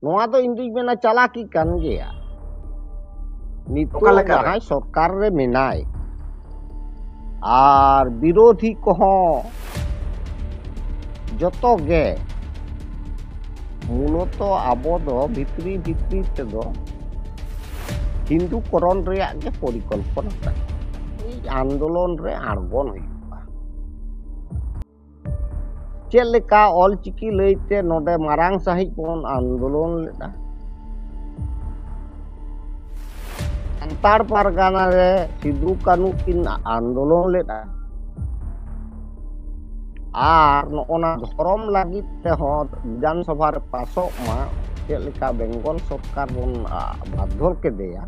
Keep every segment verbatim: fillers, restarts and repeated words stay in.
ᱱᱚᱣᱟ ᱫᱚ ᱤᱧ ᱫᱩᱧ ᱢᱮᱱᱟ ᱪᱟᱞᱟᱠᱤ ᱠᱟᱱ ᱜᱮᱭᱟ᱾ ᱱᱤᱛᱚᱜ ᱚᱠᱟ ᱞᱮᱠᱟᱨᱮ? ᱡᱟᱦᱟᱸᱭ ᱥᱚᱨᱠᱟᱨ ᱨᱮ ᱢᱮᱱᱟᱭ ᱟᱨ ᱵᱤᱨᱳᱫᱷᱤ ᱠᱚᱦᱚᱸ ᱡᱚᱛᱚ ᱜᱮ ᱢᱩᱞᱚᱛᱚ ᱟᱵᱚ ᱫᱚ ᱵᱷᱤᱛᱨᱤ ᱵᱷᱤᱛᱨᱤ ᱛᱮᱫᱚ ᱦᱤᱱᱫᱩ ᱠᱚᱨᱚᱱ ᱨᱮᱭᱟᱜ ᱜᱮ ᱯᱚᱨᱤᱠᱚᱞᱯᱚᱱᱟ ᱠᱟᱱᱟ᱾ ᱮᱭ ᱟᱱᱫᱳᱞᱚᱱ ᱨᱮ ᱟᱬᱜᱚᱱ ᱦᱩᱭᱩᱜᱼᱟ᱾ ᱪᱮᱫ ᱞᱮᱠᱟ ᱚᱞᱪᱤᱠᱤ ᱞᱟᱹᱭᱛᱮ ᱱᱚᱰᱮ ᱢᱟᱨᱟᱝ ᱥᱟᱺᱦᱤᱡ ᱵᱚᱱ ᱟᱱᱫᱳᱞᱚᱱ ᱞᱮᱫᱟ, ᱥᱟᱱᱛᱟᱲ ᱯᱟᱨᱜᱟᱱᱟ ᱨᱮ ᱥᱤᱫᱩ ᱠᱟᱹᱱᱦᱩ ᱠᱤᱱ ᱟᱱᱫᱳᱞᱚᱱ ᱞᱮᱫᱟ, ᱟᱨ ᱱᱚᱜᱼᱚ ᱱᱟ ᱫᱷᱚᱨᱚᱢ ᱞᱟᱹᱜᱤᱫ ᱛᱮᱦᱚᱸ ᱵᱤᱫᱷᱟᱱ ᱥᱚᱵᱷᱟ ᱨᱮ ᱯᱟᱥᱚᱜ ᱢᱟ, ᱪᱮᱫ ᱞᱮᱠᱟ ᱵᱮᱝᱜᱚᱞ ᱥᱚᱨᱠᱟᱨ ᱵᱚᱱ, ᱟ, ᱵᱟᱫᱽᱫᱷᱚ ᱠᱮᱫᱮᱭᱟ,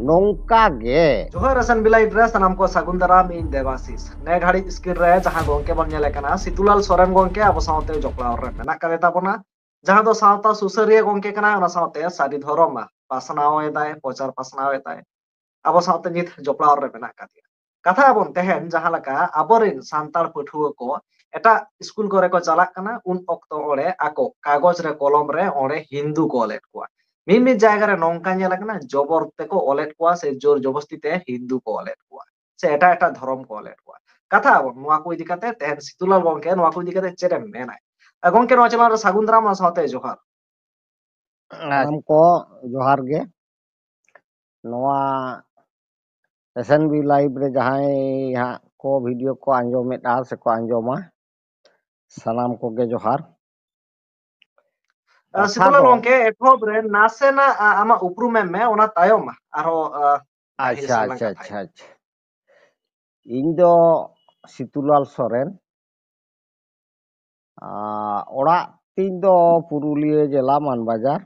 ᱱᱚᱝᱠᱟ ᱜᱮ᱾ ᱡᱚᱦᱟᱨ ᱮᱥ ᱮᱱ ᱵᱤ ᱞᱟᱭᱤᱵᱷ ᱨᱮ ᱥᱟᱱᱟᱢ ᱠᱚ ᱥᱟᱹᱜᱩᱱ ᱫᱟᱨᱟᱢ, ᱤᱧ ᱫᱮᱵᱟᱥᱤᱥ᱾ ᱱᱮ ᱜᱷᱟᱹᱲᱤᱡ ᱥᱠᱨᱤᱱ ᱨᱮ ᱡᱟᱦᱟᱸ ᱜᱚᱝᱠᱮ ᱵᱚᱱ ᱧᱮᱞᱮ ᱠᱟᱱᱟ, ᱥᱤᱛᱩᱞᱟᱞ ᱥᱚᱨᱮᱱ ᱜᱚᱝᱠᱮ ᱟᱵᱚ ᱥᱟᱶᱛᱮ ᱡᱚᱯᱲᱟᱣ ᱨᱮ ᱢᱮᱱᱟᱜ ᱠᱟᱫᱮ ᱛᱟᱵᱚᱱᱟ, ᱡᱟᱦᱟᱸ ᱫᱚ ᱥᱟᱶᱛᱟ ᱥᱩᱥᱟᱹᱨᱤᱭᱟᱹ ᱜᱚᱝᱠᱮ ᱠᱟᱱᱟᱭ, ᱚᱱᱟ ᱥᱟᱶᱛᱮ ᱥᱟᱹᱨᱤ ᱫᱷᱚᱨᱚᱢ ᱯᱟᱥᱱᱟᱣ ᱮᱫᱟᱭ, ᱯᱨᱚᱪᱟᱨ ᱯᱟᱥᱱᱟᱣ ᱮᱫᱟᱭ᱾ ᱟᱵᱚ ᱥᱟᱶᱛᱮ ᱱᱤᱛ ᱡᱚᱯᱲᱟᱣ ᱨᱮ ᱢᱮᱱᱟᱜ ᱠᱟᱫᱮᱭᱟ᱾ ᱠᱟᱛᱷᱟ ᱟᱵᱚᱱ ᱛᱮᱦᱮᱧ ᱡᱟᱦᱟᱸ ᱞᱮᱠᱟ ᱟᱵᱚᱨᱮᱱ ᱥᱟᱱᱛᱟᱲ ᱯᱟᱹᱴᱷᱩᱣᱟᱹ ᱠᱚ ᱮᱴᱟᱜ ᱥᱠᱩᱞ ᱠᱚᱨᱮ ᱠᱚ ᱪᱟᱞᱟᱜ ᱠᱟᱱᱟ, ᱩᱱ ᱚᱠᱛᱚ ᱚᱸᱰᱮ ᱟᱠᱚ ᱠᱟᱜᱚᱡᱽ ᱨᱮ ᱠᱚᱞᱚᱢ ᱨᱮ ᱚᱸᱰᱮ ᱦᱤᱱᱫᱩ ᱠᱚ ᱚᱞᱮᱫ ᱠᱚᱣᱟ᱾ ᱢᱤᱫ ᱢᱤᱫ ᱡᱟᱭᱜᱟ ᱨᱮ ᱱᱚᱝᱠᱟ ᱧᱮᱞ ᱟᱠᱟᱱᱟ, ᱡᱚᱵᱚᱨ ᱛᱮᱠᱚ ᱚᱞᱮᱫ ᱠᱚᱣᱟ ᱥᱮ ᱡᱳᱨ ᱡᱚᱵᱚᱥᱛᱤ ᱛᱮ ᱦᱤᱱᱫᱩ ᱠᱚ ᱚᱞᱮᱫ ᱠᱚᱣᱟ ᱥᱮ ᱮᱴᱟᱜ ᱮᱴᱟᱜ ᱫᱷᱚᱨᱚᱢ ᱠᱚ ᱚᱞᱮᱫ ᱠᱚᱣᱟ᱾ ᱠᱟᱛᱷᱟ ᱟᱵᱚᱱ ᱱᱚᱣᱟ ᱠᱚ ᱤᱫᱤ ᱠᱟᱛᱮ ᱛᱮᱦᱮᱧ ᱥᱤᱛᱩᱞᱟᱞ ᱜᱚᱝᱠᱮ ᱱᱚᱣᱟ ᱠᱚ ᱤᱫᱤ ᱠᱟᱛᱮ ᱪᱮᱫ ᱮᱢ ᱢᱮᱱᱟ? ᱟᱨ ᱜᱚᱝᱠᱮ, ᱱᱚᱣᱟ ᱪᱮᱱᱮᱞ ᱨᱮ ᱥᱟᱹᱜᱩᱱ ᱫᱟᱨᱟᱢ, ᱚᱱᱟ ᱥᱟᱶᱛᱮ ᱡᱚᱦᱟᱨ᱾ ᱟᱪᱪᱷᱟ᱾ ᱥᱟᱱᱟᱢ ᱠᱚ ᱡᱚᱦᱟᱨ ᱜᱮ᱾ ᱱᱚᱣᱟ ᱮᱥ ᱮᱱ ᱵᱤ ᱞᱟᱭᱤᱵᱷ ᱨᱮ ᱡᱟᱦᱟᱸᱭ ᱦᱟᱸᱜ ᱠᱚ ᱵᱷᱤᱰᱤᱭᱳ ᱠᱚ ᱟᱸᱡᱚᱢᱮᱫᱼᱟ ᱥᱮᱠᱚ ᱟᱸᱡᱚᱢᱟ, ᱥᱟᱱᱟᱢ ᱠᱚᱜᱮ ᱡᱚᱦᱟᱨ᱾ ᱟ, ᱠᱟᱛᱷᱟ ᱥᱤᱛᱩᱞᱟᱞ ᱫᱚ ᱜᱚᱝᱠᱮ, ᱮᱛᱚᱦᱚᱵ ᱨᱮ ᱱᱟᱥᱮᱱᱟᱜ, ᱟ, ᱟᱢᱟᱜ ᱩᱯᱨᱩᱢ ᱮᱢ ᱢᱮ, ᱚᱱᱟ ᱛᱟᱭᱚᱢ ᱟᱨᱦᱚᱸ, ᱟ, ᱜᱟᱹᱦᱤᱨ ᱟᱪᱪᱷᱟ, ᱥᱮᱫ ᱞᱟᱝ ᱟᱪᱪᱷᱟ, ᱠᱟᱛᱷᱟᱭᱟ᱾ ᱟᱪᱪᱷᱟ, ᱟᱪᱪᱷᱟ᱾ ᱤᱧ ᱫᱚ ᱥᱤᱛᱩᱞᱟᱞ ᱥᱚᱨᱮᱱ᱾ ᱟ, ᱚᱲᱟᱜ ᱛᱤᱧ ᱫᱚ ᱯᱩᱨᱩᱞᱤᱭᱟᱹ ᱡᱮᱞᱟ ᱢᱟᱱᱵᱟᱡᱟᱨ᱾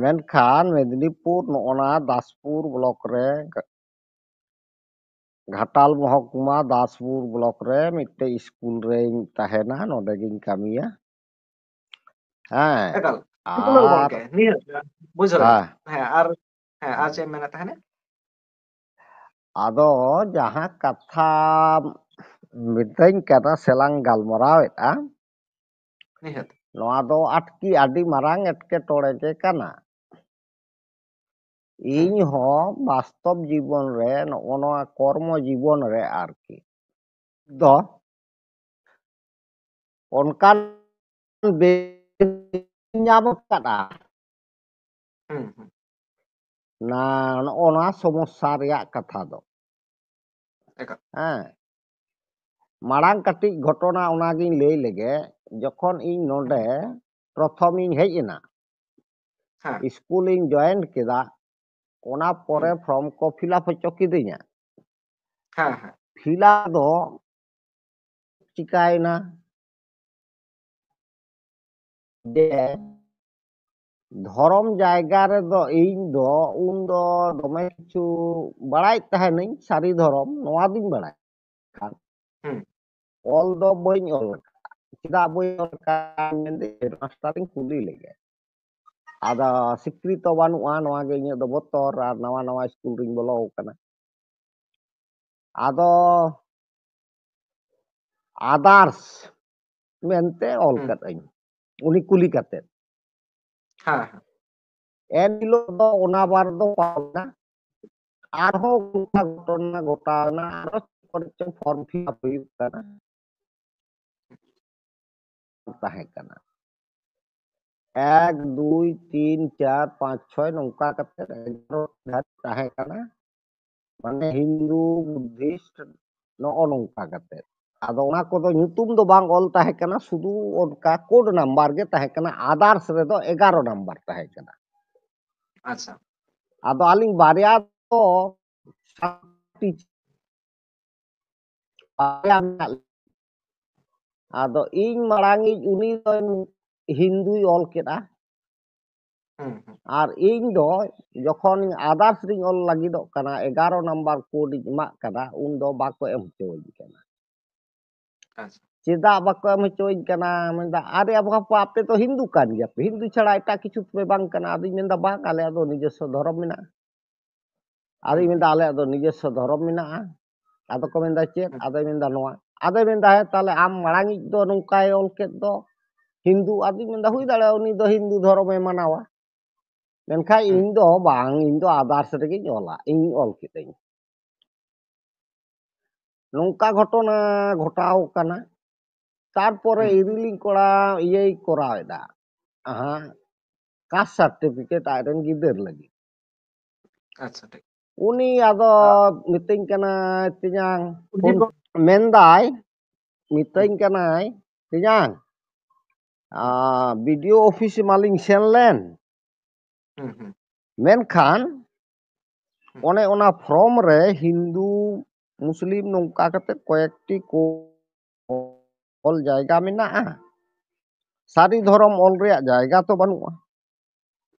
ᱢᱮᱱᱠᱷᱟᱱ ᱢᱮᱫᱽᱱᱤᱯᱩᱨ ᱱᱚᱜᱼᱚ ᱱᱟ ᱫᱟᱥᱯᱩᱨ ᱵᱞᱚᱠ ᱨᱮ, ᱜᱷᱟᱴᱟᱞ ᱢᱚᱦᱚᱠᱩᱢᱟ ᱫᱟᱥᱯᱩᱨ ᱵᱞᱚᱠ ᱨᱮ ᱢᱤᱫᱴᱮᱡ ᱥᱠᱩᱞ ᱨᱮᱧ ᱛᱟᱦᱮᱱᱟ, ᱱᱚᱰᱮ ᱜᱤᱧ ᱠᱟᱹᱢᱤᱭᱟ᱾ ᱦᱮᱸ, ᱮᱠᱟᱞ᱾ ᱥᱤᱛᱩᱞᱟᱞ ᱟᱨ ᱜᱚᱝᱠᱮ, ᱱᱤᱦᱟᱹᱛ, ᱵᱩᱡᱷᱟᱹᱣ᱾ ᱦᱮᱸ᱾ ᱦᱮᱸ, ᱟᱨ, ᱦᱮᱸ, ᱟᱨ ᱪᱮᱫ ᱮᱢ ᱢᱮᱱᱮᱫ ᱛᱟᱦᱮᱱᱟ? ᱟᱫᱚ ᱡᱟᱦᱟᱸ ᱠᱟᱛᱷᱟ ᱢᱤᱛᱟᱹᱧ ᱠᱟᱱᱟ ᱥᱮᱞᱟᱝ ᱜᱟᱞᱢᱟᱨᱟᱣᱮᱫᱼᱟ, ᱱᱤᱦᱟᱹᱛ᱾ ᱱᱚᱣᱟ ᱫᱚ ᱟᱴᱠᱤ ᱟᱹᱰᱤ ᱢᱟᱨᱟᱝ ᱮᱴᱠᱮᱴᱚᱬᱮ ᱜᱮ ᱠᱟᱱᱟ᱾ ᱤᱧ ᱦᱚᱸ ᱵᱟᱥᱛᱚᱵ ᱡᱤᱵᱚᱱ ᱨᱮ, ᱱᱚᱜᱼᱚ ᱱᱚᱣᱟ ᱠᱚᱨᱢᱚ ᱡᱤᱵᱚᱱ ᱨᱮ ᱟᱨᱠᱤ, ᱫᱚ ᱚᱱᱠᱟᱱ ᱵᱮ-, ᱧᱟᱢ ᱟᱠᱟᱫᱼᱟ᱾ ᱦᱩᱸ, ᱦᱩᱸ᱾ ᱱᱟ-, ᱱᱚᱜᱼᱚ ᱱᱚᱣᱟ ᱥᱚᱢᱚᱥᱥᱟ ᱨᱮᱭᱟᱜ ᱠᱟᱛᱷᱟ ᱫᱚ᱾ ᱮᱠᱟᱞ᱾ ᱦᱮᱸ᱾ ᱢᱟᱲᱟᱝ ᱠᱟᱹᱴᱤᱡ ᱜᱷᱚᱴᱚᱱᱟ ᱚᱱᱟᱜᱤᱧ ᱞᱟᱹᱭ ᱞᱮᱜᱮ, ᱡᱚᱠᱷᱚᱱ ᱤᱧ ᱱᱚᱰᱮ ᱯᱨᱚᱛᱷᱚᱢ ᱤᱧ ᱦᱮᱡ ᱮᱱᱟ, ᱦᱮᱸ᱾ ᱥᱠᱩᱞ ᱤᱧ ᱡᱚᱭᱮᱱ ᱠᱮᱫᱟ, ᱚᱱᱟ ᱯᱚᱨᱮ ᱦᱩᱸ᱾ ᱯᱷᱨᱚᱢ ᱠᱚ ᱯᱷᱤᱞᱟᱯ ᱦᱚᱪᱚ ᱠᱤᱫᱤᱧᱟ᱾ ᱦᱮᱸ, ᱦᱮᱸ᱾ ᱯᱷᱤᱞᱟᱯ ᱫᱚ ᱪᱤᱠᱟᱭᱮᱱᱟ ᱡᱮ ᱫᱷᱚᱨᱚᱢ ᱡᱟᱭᱜᱟ ᱨᱮᱫᱚ ᱤᱧ ᱫᱚ ᱩᱱ ᱫᱚ ᱫᱚᱢᱮ ᱠᱤᱪᱷᱩ ᱵᱟᱲᱟᱭᱮᱫ ᱛᱟᱦᱮᱱᱟᱹᱧ, ᱥᱟᱹᱨᱤ ᱫᱷᱚᱨᱚᱢ ᱱᱚᱣᱟ ᱫᱩᱧ ᱵᱟᱲᱟᱭ ᱠᱷᱟᱱ ᱦᱩᱸ᱾ ᱚᱞ ᱫᱚ ᱵᱟᱹᱧ ᱚᱞ ᱟᱠᱟᱫᱟ᱾ ᱪᱮᱫᱟᱜ ᱵᱟᱹᱧ ᱚᱞ ᱟᱠᱟᱫᱟ ᱢᱮᱱᱫᱟᱹᱧ ᱦᱮᱰᱢᱟᱥᱴᱟᱨ ᱤᱧ ᱠᱩᱞᱤ ᱞᱮᱜᱮ᱾ ᱟᱫᱚ ᱥᱤᱠᱠᱷᱤᱛᱚ ᱵᱟᱹᱱᱩᱜᱼᱟ, ᱱᱚᱣᱟ ᱜᱮ ᱤᱧᱟᱹᱜ ᱫᱚ ᱵᱚᱛᱚᱨ, ᱟᱨ ᱱᱟᱣᱟ ᱱᱟᱣᱟ ᱥᱠᱩᱞ ᱨᱤᱧ ᱵᱚᱞᱚ ᱟᱠᱟᱱᱟ᱾ ᱟᱫᱚ others ᱢᱮᱱᱛᱮ ᱚᱞ ᱦᱩᱸ᱾ ᱠᱟᱫ ᱟᱹᱧ, ᱩᱱᱤ ᱠᱩᱞᱤ ᱠᱟᱛᱮᱫ᱾ ᱦᱮᱸ, ᱦᱮᱸ᱾ ᱮᱱ ᱦᱤᱞᱳᱜ ᱫᱚ ᱚᱱᱟ ᱵᱟᱨ ᱫᱚ ᱯᱟᱨᱚᱢ ᱮᱱᱟ᱾ ᱟᱨᱦᱚᱸ ᱚᱱᱠᱟ ᱜᱷᱚᱴᱚᱱᱟ ᱜᱷᱚᱴᱟᱣ ᱮᱱᱟ, ᱟᱨᱦᱚᱸ ᱪᱮᱫ ᱠᱚᱨᱮ ᱪᱚᱝ ᱯᱷᱚᱨᱢ ᱯᱷᱤᱞᱟᱯ ᱦᱩᱭᱩᱜ ᱠᱟᱱᱟ, ᱛᱟᱦᱮᱸ ᱠᱟᱱᱟ᱾ ᱮᱠ, ᱫᱩᱭ, ᱛᱤᱱ, ᱪᱟᱨ, ᱯᱟᱸᱪ, ᱪᱷᱚᱭ ᱱᱚᱝᱠᱟ ᱠᱟᱛᱮ ᱮᱜᱟᱨᱚ ᱫᱷᱟᱹᱨᱤᱡ ᱛᱟᱦᱮᱸ ᱠᱟᱱᱟ᱾ ᱢᱟᱱᱮ ᱦᱤᱱᱫᱩ, ᱵᱩᱫᱷᱤᱥᱴ, ᱱᱚᱜᱼᱚ ᱱᱚᱝᱠᱟ ᱠᱟᱛᱮ᱾ ᱟᱫᱚ ᱚᱱᱟ ᱠᱚᱫᱚ ᱧᱩᱛᱩᱢ ᱫᱚ ᱵᱟᱝ ᱚᱞ ᱛᱟᱦᱮᱸ ᱠᱟᱱᱟ, ᱥᱩᱫᱷᱩ ᱚᱱᱠᱟ ᱠᱳᱰ ᱱᱟᱢᱵᱟᱨ ᱜᱮ ᱛᱟᱦᱮᱸ ᱠᱟᱱᱟ᱾ others ᱨᱮᱫᱚ ᱮᱜᱟᱨᱚ ᱱᱟᱢᱵᱟᱨ ᱛᱟᱦᱮᱸ ᱠᱟᱱᱟ᱾ ᱟᱪᱪᱷᱟ᱾ ᱟᱫᱚ ᱟᱹᱞᱤᱧ ᱵᱟᱨᱭᱟ ᱫᱚ ᱵᱟᱨᱭᱟ ᱢᱮᱱᱟᱜ ᱞᱤᱧᱟ᱾ ᱟᱫᱚ ᱤᱧ ᱢᱟᱲᱟᱝᱤᱡ ᱩᱱᱤ ᱫᱚ ᱦᱤᱱᱫᱩᱭ ᱚᱞ ᱠᱮᱫᱟ᱾ ᱦᱩᱸ, ᱦᱩᱸ᱾ ᱟᱨ ᱤᱧ ᱫᱚ ᱡᱚᱠᱷᱚᱱ others ᱨᱤᱧ ᱚᱞ ᱞᱟᱹᱜᱤᱫᱚᱜ ᱠᱟᱱᱟ, ᱮᱜᱟᱨᱚ ᱱᱟᱢᱵᱟᱨ ᱠᱳᱰ ᱤᱧ ᱮᱢᱟᱜ ᱠᱟᱫᱟ, ᱩᱱ ᱫᱚ ᱵᱟᱠᱚ ᱮᱢ ᱦᱚᱪᱚᱣᱟᱹᱧ ᱠᱟᱱᱟ᱾ ᱟᱪᱪᱷᱟ᱾ ᱪᱮᱫᱟᱜ ᱵᱟᱠᱚ ᱮᱢ ᱦᱚᱪᱚᱣᱟᱹᱧ ᱠᱟᱱᱟ? ᱢᱮᱱᱫᱟ, "ᱟᱨᱮ ᱟᱵᱚ ᱦᱟᱯᱟ, ᱟᱯᱮ ᱫᱚ ᱦᱤᱱᱫᱩ ᱠᱟᱱ ᱜᱮᱭᱟ ᱯᱮ, ᱦᱤᱱᱫᱩ ᱪᱷᱟᱲᱟ ᱮᱴᱟᱜ ᱠᱤᱪᱷᱩ ᱯᱮ ᱵᱟᱝ ᱠᱟᱱᱟ?" ᱟᱫᱚᱧ ᱢᱮᱱᱫᱟ, "ᱵᱟᱝ, ᱟᱞᱮᱭᱟᱜ ᱫᱚ ᱱᱤᱡᱚᱥᱥᱚ ᱫᱷᱚᱨᱚᱢ ᱢᱮᱱᱟᱜᱼᱟ᱾" ᱟᱫᱚᱧ ᱦᱩᱸ᱾ ᱢᱮᱱᱫᱟ, "ᱟᱞᱮᱭᱟᱜ ᱫᱚ ᱱᱤᱡᱚᱥᱥᱚ ᱫᱷᱚᱨᱚᱢ ᱢᱮᱱᱟᱜᱼᱟ᱾" ᱟᱫᱚ ᱠᱚ ᱢᱮᱱᱫᱟ, "ᱪᱮᱫ?" ᱦᱩᱸ᱾ ᱟᱫᱚᱭ ᱢᱮᱱᱫᱟ, "ᱱᱚᱣᱟ᱾" ᱟᱫᱚᱭ ᱢᱮᱱᱫᱟ, "ᱦᱮᱸ, ᱛᱟᱦᱞᱮ ᱟᱢ ᱢᱟᱲᱟᱝᱤᱡ ᱫᱚ ᱱᱚᱝᱠᱟᱭ ᱚᱞ ᱠᱮᱫ ᱫᱚ, ᱦᱤᱱᱫᱩ, ᱟᱫᱚᱧ ᱢᱮᱱᱫᱟ ᱦᱩᱭ ᱫᱟᱲᱮᱭᱟᱜᱼᱟ ᱩᱱᱤ ᱫᱚ ᱦᱤᱱᱫᱩ ᱫᱷᱚᱨᱚᱢᱮ ᱢᱟᱱᱟᱣᱟ, ᱢᱮᱱᱠᱷᱟᱱ ᱤᱧ ᱫᱚ ᱵᱟᱝ, ᱤᱧ ᱫᱚ ᱟᱫᱟᱨᱥ ᱨᱮᱜᱮᱧ ᱚᱞᱟ, ᱤᱧ ᱚᱞ ᱠᱤᱫᱟᱹᱧ᱾ ᱱᱚᱝᱠᱟ ᱜᱷᱚᱴᱚᱱᱟ ᱜᱷᱚᱴᱟᱣ ᱠᱟᱱᱟ᱾ ᱛᱟᱨᱯᱚᱨᱮ ᱤᱨᱤᱞᱤᱧ ᱠᱚᱲᱟ ᱤᱭᱟᱹᱭ ᱠᱚᱨᱟᱣ ᱮᱫᱟ, ᱦᱮᱸ, ᱠᱟᱥᱴ ᱥᱟᱨᱴᱤᱯᱷᱤᱠᱮᱴ ᱟᱡᱨᱮᱱ ᱜᱤᱫᱟᱹᱨ ᱞᱟᱹᱜᱤᱫ᱾ ᱟᱪᱪᱷᱟ, ᱴᱷᱤᱠ᱾ ᱩᱱᱤ ᱟᱫᱚ ᱢᱤᱛᱟᱹᱧ ᱠᱟᱱᱟᱭ, "ᱛᱮᱧᱟᱝ," ᱯᱷᱳᱱ ᱢᱮᱱᱫᱟᱭ, ᱢᱤᱛᱟᱹᱧ ᱠᱟᱱᱟᱭ, "ᱛᱮᱧᱟᱝ, ᱵᱤᱰᱤᱳ ᱚᱯᱷᱤᱥ ᱢᱟᱞᱤᱧ ᱥᱮᱱ ᱞᱮᱱ, ᱢᱮᱱᱠᱷᱟᱱ ᱚᱱᱮ ᱚᱱᱟ ᱯᱷᱨᱚᱢ ᱨᱮ ᱦᱤᱱᱫᱩ ᱢᱩᱥᱞᱤᱢ ᱱᱚᱝᱠᱟ ᱠᱟᱛᱮ ᱠᱚᱭᱮᱠᱴᱤ ᱠᱚ ᱚᱞ ᱡᱟᱭᱜᱟ ᱢᱮᱱᱟᱜᱼᱟ, ᱥᱟᱹᱨᱤ ᱫᱷᱚᱨᱚᱢ ᱚᱞ ᱨᱮᱭᱟᱜ ᱡᱟᱭᱜᱟ ᱛᱚ ᱵᱟᱹᱱᱩᱜᱼᱟ᱾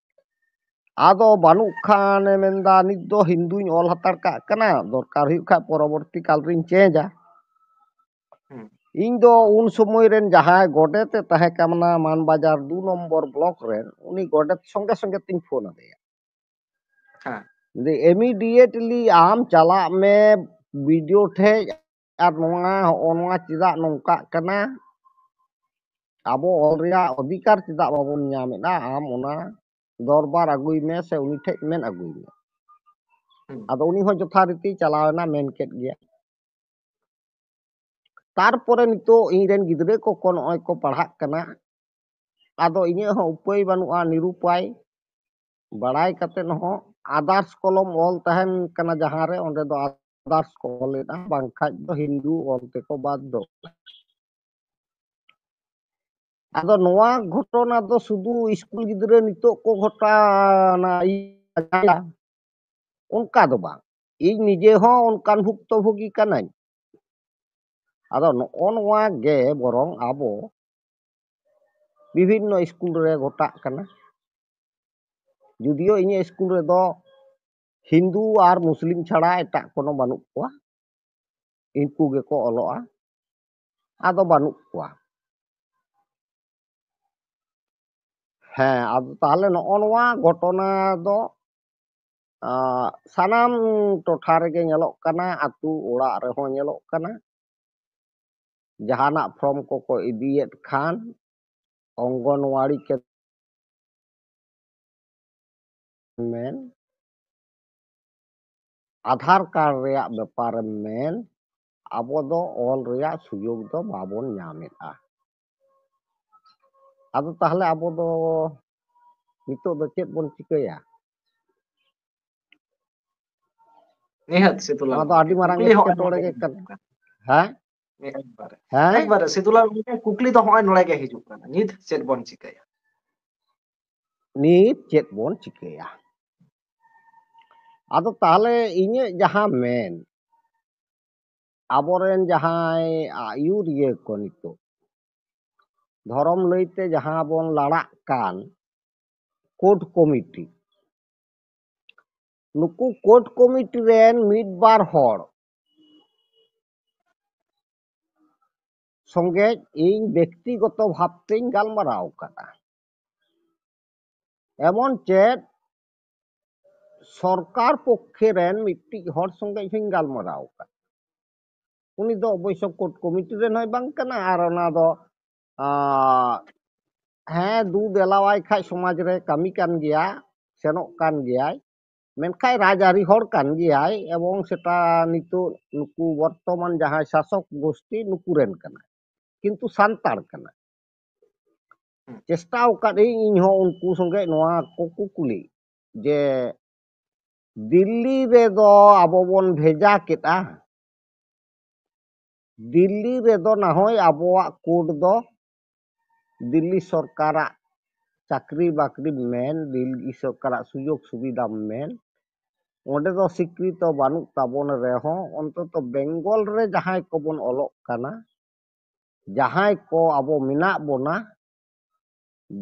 ᱟᱫᱚ ᱵᱟᱹᱱᱩᱜ ᱠᱷᱟᱱᱮ ᱢᱮᱱᱫᱟ, ᱱᱤᱛ ᱫᱚ ᱦᱤᱱᱫᱩᱧ ᱚᱞ ᱦᱟᱛᱟᱲ ᱠᱟᱜ ᱠᱟᱱᱟ, ᱫᱚᱨᱠᱟᱨ ᱦᱩᱭᱩᱜ ᱠᱷᱟᱱ ᱯᱚᱨᱚᱵᱚᱨᱛᱤ ᱠᱟᱞ ᱨᱤᱧ ᱪᱮᱧᱡᱟ᱾ ᱤᱧ ᱫᱚ ᱩᱱ ᱥᱚᱢᱚᱭ ᱨᱮᱱ ᱡᱟᱦᱟᱸᱭ ᱜᱚᱰᱮᱛ ᱮ ᱛᱟᱦᱮᱸ ᱠᱟᱱᱟ ᱢᱟᱱᱵᱟᱡᱟᱨ ᱫᱩ ᱱᱚᱢᱵᱚᱨ ᱵᱞᱚᱠ ᱨᱮᱱ, ᱩᱱᱤ ᱜᱚᱰᱮᱛ ᱥᱚᱸᱜᱮ ᱥᱚᱸᱜᱮ ᱛᱤᱧ ᱯᱷᱳᱱ ᱟᱫᱮᱭᱟ᱾ ᱦᱮᱸ᱾ ᱡᱮ, "ᱤᱢᱤᱰᱤᱭᱮᱴᱞᱤ ᱟᱢ ᱪᱟᱞᱟᱜ ᱢᱮ ᱵᱤᱰᱤᱳ ᱴᱷᱮᱡ, ᱟᱨ ᱱᱚᱣᱟ, ᱦᱚᱸᱜᱼᱚ ᱱᱚᱣᱟ ᱪᱮᱫᱟᱜ ᱱᱚᱝᱠᱟᱜ ᱠᱟᱱᱟ, ᱟᱵᱚ ᱚᱞ ᱨᱮᱭᱟᱜ ᱚᱫᱷᱤᱠᱟᱨ ᱪᱮᱫᱟᱜ ᱵᱟᱵᱚᱱ ᱧᱟᱢ ᱮᱫᱟ, ᱟᱢ ᱚᱱᱟ ᱫᱚᱨᱵᱟᱨ ᱟᱹᱜᱩᱭ ᱢᱮ ᱥᱮ ᱩᱱᱤ ᱴᱷᱮᱡ ᱢᱮᱱ ᱟᱹᱜᱩᱭ ᱢᱮ᱾" ᱟᱫᱚ ᱩᱱᱤ ᱦᱚᱸ ᱡᱚᱛᱷᱟᱨᱤᱛᱤ ᱪᱟᱞᱟᱣ ᱮᱱᱟ, ᱢᱮᱱ ᱠᱮᱫ ᱜᱮᱭᱟ᱾ ᱛᱟᱨᱯᱚᱨᱮ ᱱᱤᱛᱚᱜ ᱤᱧ ᱨᱮᱱ ᱜᱤᱫᱽᱨᱟᱹ ᱠᱚᱠᱚ ᱱᱚᱜᱼᱚᱭ ᱠᱚ ᱯᱟᱲᱦᱟᱜ ᱠᱟᱱᱟ, ᱟᱫᱚ ᱤᱧᱟᱹᱜ ᱦᱚᱸ ᱩᱯᱟᱹᱭ ᱵᱟᱹᱱᱩᱜᱼᱟ, ᱱᱤᱨᱩᱯᱟᱭ᱾ ᱵᱟᱲᱟᱭ ᱠᱟᱛᱮᱫ ᱦᱚᱸ ᱟᱫᱟᱨᱥ ᱠᱚᱞᱚᱢ ᱚᱞ ᱛᱟᱦᱮᱱ ᱠᱟᱱᱟ ᱡᱟᱦᱟᱸ ᱨᱮ, ᱚᱸᱰᱮ ᱫᱚ ᱟᱫᱟᱨᱥ ᱠᱚ ᱚᱞ ᱮᱫᱟ, ᱵᱟᱝᱠᱷᱟᱡ ᱫᱚ ᱦᱤᱱᱫᱩ ᱚᱞ ᱛᱮᱠᱚ ᱵᱟᱫᱽᱫᱷᱚ᱾ ᱟᱫᱚ ᱱᱚᱣᱟ ᱜᱷᱚᱴᱚᱱᱟ ᱫᱚ ᱥᱩᱫᱷᱩ ᱥᱠᱩᱞ ᱜᱤᱫᱽᱨᱟᱹ ᱱᱤᱛᱚᱜ ᱠᱚ ᱜᱷᱚᱴᱟᱣᱱᱟ, ᱚᱱᱠᱟ ᱫᱚ ᱵᱟᱝ᱾ ᱤᱧ ᱱᱤᱡᱮ ᱦᱚᱸ ᱚᱱᱠᱟᱱ ᱵᱷᱩᱠᱛᱚᱵᱷᱳᱜᱤ ᱠᱟᱹᱱᱟᱹᱧ᱾ ᱟᱫᱚ ᱱᱚᱜᱼᱚ ᱱᱚᱣᱟ ᱜᱮ ᱵᱚᱨᱚᱝ ᱟᱵᱚ ᱵᱤᱵᱷᱤᱱᱱᱚ ᱥᱠᱩᱞ ᱨᱮ ᱜᱷᱚᱴᱟᱜ ᱠᱟᱱᱟ᱾ ᱡᱩᱫᱤᱭᱳ ᱤᱧᱟᱹᱜ ᱥᱠᱩᱞ ᱨᱮᱫᱚ ᱦᱤᱱᱫᱩ ᱟᱨ ᱢᱩᱥᱞᱤᱢ ᱪᱷᱟᱲᱟ ᱮᱴᱟᱜ ᱠᱳᱱᱳ ᱵᱟᱹᱱᱩᱜ ᱠᱚᱣᱟ, ᱩᱱᱠᱩ ᱜᱮᱠᱚ ᱚᱞᱚᱜᱼᱟ, ᱟᱫᱚ ᱵᱟᱹᱱᱩᱜ ᱠᱚᱣᱟ᱾ ᱦᱮᱸ, ᱟᱫᱚ ᱛᱟᱦᱞᱮ ᱱᱚᱜᱼᱚ ᱱᱚᱣᱟ ᱜᱷᱚᱴᱚᱱᱟ ᱫᱚ, ᱟᱸ, ᱥᱟᱱᱟᱢ ᱴᱚᱴᱷᱟ ᱨᱮᱜᱮ ᱧᱮᱞᱚᱜ ᱠᱟᱱᱟ, ᱟᱹᱛᱩ ᱚᱲᱟᱜ ᱨᱮᱦᱚᱸ ᱧᱮᱞᱚᱜ ᱠᱟᱱᱟ᱾ ᱡᱟᱦᱟᱱᱟᱜ ᱯᱷᱨᱚᱢ ᱠᱚᱠᱚ ᱤᱫᱤᱭᱮᱫ ᱠᱷᱟᱱ, ᱚᱝᱜᱚᱱᱣᱟᱲᱤ ᱠᱮ-, ᱢᱮᱱ, ᱟᱫᱷᱟᱨ ᱠᱟᱨᱰ ᱨᱮᱭᱟᱜ ᱵᱮᱯᱟᱨᱮᱢ ᱢᱮᱱ, ᱟᱵᱚ ᱫᱚ ᱚᱞ ᱨᱮᱭᱟᱜ ᱥᱩᱡᱳᱜᱽ ᱫᱚ ᱵᱟᱵᱚᱱ ᱧᱟᱢᱮᱫᱼᱟ᱾ ᱟᱫᱚ ᱛᱟᱦᱞᱮ ᱟᱵᱚ ᱫᱚ ᱱᱤᱛᱚᱜ ᱫᱚ ᱪᱮᱫ ᱵᱚᱱ ᱪᱤᱠᱟᱹᱭᱟ? ᱱᱤᱦᱟᱹᱛ ᱥᱤᱫᱩᱞᱟᱞ ᱱᱚᱣᱟ ᱫᱚ ᱟᱹᱰᱤ ᱜᱚᱢᱠᱮ, ᱢᱟᱨᱟᱝ ᱠᱩᱠᱞᱤ ᱦᱚᱸ ᱮᱴᱠᱮᱴᱚᱬᱮ ᱱᱚᱰᱮ ᱜᱮ ᱜᱮ ᱠᱟᱱᱟ᱾ ᱦᱤᱡᱩᱜ ᱠᱟᱱᱟ᱾ ᱦᱮᱸ? ᱮᱠᱵᱟᱨᱮ᱾ ᱦᱮᱸ? ᱮᱠᱵᱟᱨᱮ ᱥᱤᱫᱩᱞᱟᱞ ᱜᱚᱢᱠᱮ, ᱠᱩᱠᱞᱤ ᱫᱚ ᱦᱚᱸᱜᱼᱚᱭ ᱱᱚᱰᱮ ᱜᱮ ᱦᱤᱡᱩᱜ ᱠᱟᱱᱟ, ᱱᱤᱛ ᱪᱮᱫ ᱵᱚᱱ ᱪᱤᱠᱟᱹᱭᱟ? ᱱᱤᱛ ᱪᱮᱫ ᱵᱚᱱ ᱪᱤᱠᱟᱹᱭᱟ? ᱟᱫᱚ ᱛᱟᱦᱞᱮ ᱤᱧᱟᱹᱜ ᱡᱟᱦᱟᱸ ᱢᱮᱱ, ᱟᱵᱚᱨᱮᱱ ᱡᱟᱦᱟᱸᱭ ᱟᱹᱭᱩᱨᱤᱭᱟᱹ ᱠᱚ ᱱᱤᱛᱚᱜ ᱫᱷᱚᱨᱚᱢ ᱞᱟᱹᱭᱛᱮ ᱡᱟᱦᱟᱸ ᱵᱚᱱ ᱞᱟᱲᱟᱜ ᱠᱟᱱ ᱠᱳᱰ ᱠᱚᱢᱤᱴᱤ, ᱱᱩᱠᱩ ᱠᱳᱰ ᱠᱚᱢᱤᱴᱤ ᱨᱮᱱ ᱢᱤᱫ ᱵᱟᱨ ᱦᱚᱲ ᱥᱚᱸᱜᱮ ᱤᱧ ᱵᱮᱠᱛᱤᱜᱚᱛᱚ ᱵᱷᱟᱵᱽᱛᱮᱧ ᱜᱟᱞᱢᱟᱨᱟᱣ ᱠᱟᱫᱟ᱾ ᱮᱢᱚᱱ ᱪᱮᱫ ᱥᱚᱨᱠᱟᱨ ᱯᱚᱠᱠᱷᱮ ᱨᱮᱱ ᱢᱤᱫᱴᱤᱡ ᱦᱚᱲ ᱥᱚᱸᱜᱮ ᱦᱚᱸᱧ ᱜᱟᱞᱢᱟᱨᱟᱣ ᱠᱟᱫᱟ᱾ ᱩᱱᱤ ᱫᱚ ᱚᱵᱚᱥᱥᱚ ᱠᱳᱰ ᱠᱚᱢᱤᱴᱤ ᱨᱮᱱ ᱦᱚᱸᱭ ᱵᱟᱝ ᱠᱟᱱᱟ, ᱟᱨ ᱚᱱᱟ ᱫᱚ, ᱟᱸ, ᱦᱮᱸ, ᱫᱩ ᱫᱮᱞᱟᱣᱟᱭ ᱠᱷᱟᱡ ᱥᱚᱢᱟᱡᱽ ᱨᱮ ᱠᱟᱹᱢᱤ ᱠᱟᱱ ᱜᱮᱭᱟ, ᱥᱮᱱᱚᱜ ᱠᱟᱱ ᱜᱮᱭᱟᱭ, ᱢᱮᱱᱠᱷᱟᱱ ᱨᱟᱡᱽᱟᱹᱨᱤ ᱦᱚᱲ ᱠᱟᱱ ᱜᱮᱭᱟᱭ, ᱮᱵᱚᱝ ᱥᱮᱴᱟ ᱱᱤᱛᱚᱜ ᱱᱩᱠᱩ ᱵᱚᱨᱛᱚᱢᱟᱱ ᱡᱟᱦᱟᱸᱭ ᱥᱟᱥᱚᱠ ᱜᱳᱥᱴᱤ ᱱᱩᱠᱩ ᱨᱮᱱ ᱠᱟᱱᱟᱭ, ᱠᱤᱱᱛᱩ ᱥᱟᱱᱛᱟᱲ ᱠᱟᱱᱟᱭ᱾ ᱦᱩᱸ᱾ ᱪᱮᱥᱴᱟ ᱟᱠᱟᱫ ᱟᱹᱧ ᱤᱧ ᱦᱚᱸ ᱩᱱᱠᱩ ᱥᱚᱸᱜᱮ ᱱᱚᱣᱟ ᱠᱚ ᱠᱩᱠᱞᱤ ᱡᱮ ᱫᱤᱞᱞᱤ ᱨᱮᱫᱚ ᱟᱵᱚ ᱵᱚᱱ ᱵᱷᱮᱡᱟ ᱠᱮᱫᱼᱟ, ᱫᱤᱞᱞᱤ ᱨᱮᱫᱚ ᱱᱟᱦᱚᱭ ᱟᱵᱚᱣᱟᱜ ᱠᱳᱰ ᱫᱚ ᱫᱤᱞᱞᱤ ᱥᱚᱨᱠᱟᱨᱟᱜ ᱪᱟᱹᱠᱨᱤ ᱵᱟᱹᱠᱨᱤ ᱢᱮᱱ, ᱫᱤᱞᱞᱤ ᱥᱚᱨᱠᱟᱨᱟᱜ ᱥᱩᱡᱳᱜᱽ ᱥᱩᱵᱤᱫᱷᱟ ᱢᱮᱱ, ᱚᱸᱰᱮ ᱫᱚ ᱥᱤᱠᱨᱤᱛᱚ ᱵᱟᱹᱱᱩᱜ ᱛᱟᱵᱚᱱ ᱨᱮᱦᱚᱸ, ᱚᱱᱛᱚᱛᱚ ᱵᱮᱝᱜᱚᱞ ᱨᱮ ᱡᱟᱦᱟᱸᱭ ᱠᱚᱵᱚᱱ ᱚᱞᱚᱜ ᱠᱟᱱᱟ, ᱡᱟᱦᱟᱸᱭ ᱠᱚ ᱟᱵᱚ ᱢᱮᱱᱟᱜ ᱵᱚᱱᱟ,